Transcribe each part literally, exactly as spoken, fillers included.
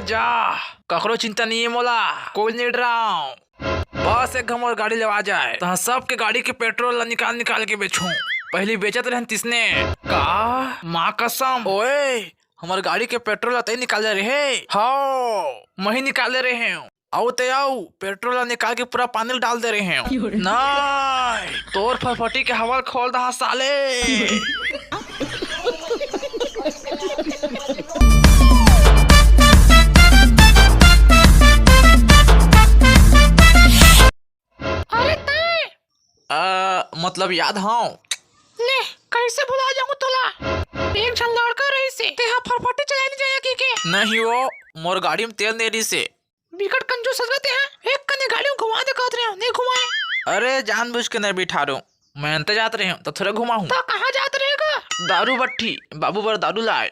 जा, ककरो चिंता नहीं है मोला, कोई नहीं डराव। बस एक घमोर गाड़ी लेवा जाए, तहाँ सबके गाड़ी के पेट्रोल ला निकाल निकाल के बेचूं। पहली बेचत रहन तिसने। का? माँ कसम, ओए, हमर गाड़ी के पेट्रोल ला तई निकाले रहे। हाँ, मही निकाले रहे हूँ। आऊ ते आऊ, पेट्रोल ला निकाल के पूरा पानी ला डाल दे रहे हूँ। नहीं, तोर फरफटी के हवा ला खोल दहा साले। अरे तैं? आ, मतलब याद हव। ले, कैसे भुला जाऊं तोला? एक झन लड़का रहिसे, तेहा फरफटी चलाए नहीं जाया की के? नहीं वो, मोर गाड़ी में तेल नहीं रहिसे। बिकट कंजूस हस गा तेहा, एक कने गाड़ी में घुमा दे कहत रहे, नहीं घुमाए। अरे जानबूझ के नहीं बिठा रहे हूँ, मैं अंते जात रहे हूँ तो थोड़ा घुमा हूँ। तो कहाँ जात रहेगा? दारू बट्ठी, बाबू बर दारू लाए।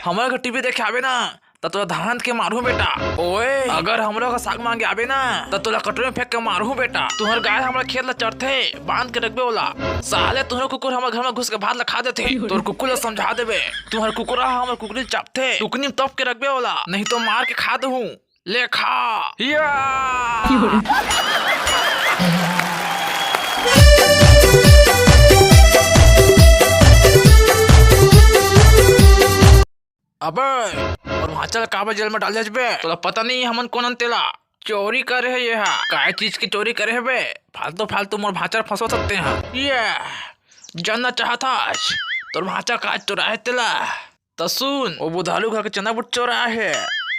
हमर घर टीवी देखे आबे ना, त तोला धांध के मारहूं बेटा। ओए, अगर हमरो का साग मांगे आबे ना, त तोला कटोरी में फेंक के मारहूं बेटा। तुहर गाय हमर खेत ला चरथे, बांध के रखबे ओला। साले तुहर कुकुर हमर घर में घुस के भात ला खा देथे। तोर कुकुर ला समझा देबे, तुहर कुकुर ह हमर कुकरी ला चापथे। टुकनी में तप के रखबे ओला, नहीं तो मार के खा देहूं। ले खा। या। अबे, मोर भांचा ला काबर जेल में डाल देबे? तोला पता नहीं हमन कोन अन तेला? चोरी करे हे ये हा। काय चीज के चोरी करे हे बे? फालतू फालतू मोर भांचा ला फंसवा सकते हैं। ये जानना चाहत हस तोर भांचा का चुराए तेला? त सुन, ओ बुधारू घर के चना बूट चोराए हे,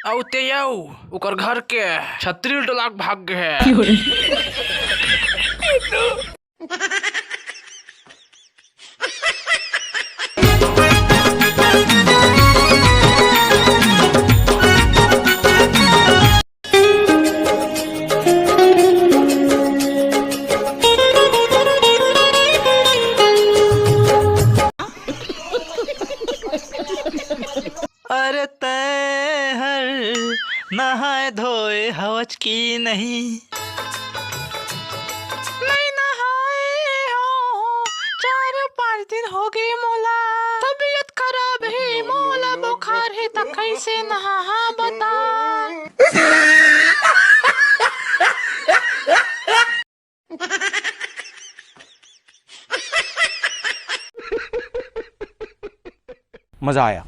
अउ ते अउ ओकर घर के छतरी ल डोला के भाग गे हे। अरे तैं हर नहाए धोए हवच की नहीं? नहीं नहाए हो, चार पाँच दिन हो गे मोला। तबीयत खराब हे, मोला बुखार हे, त कैसे नहाहा बता। मजा आया।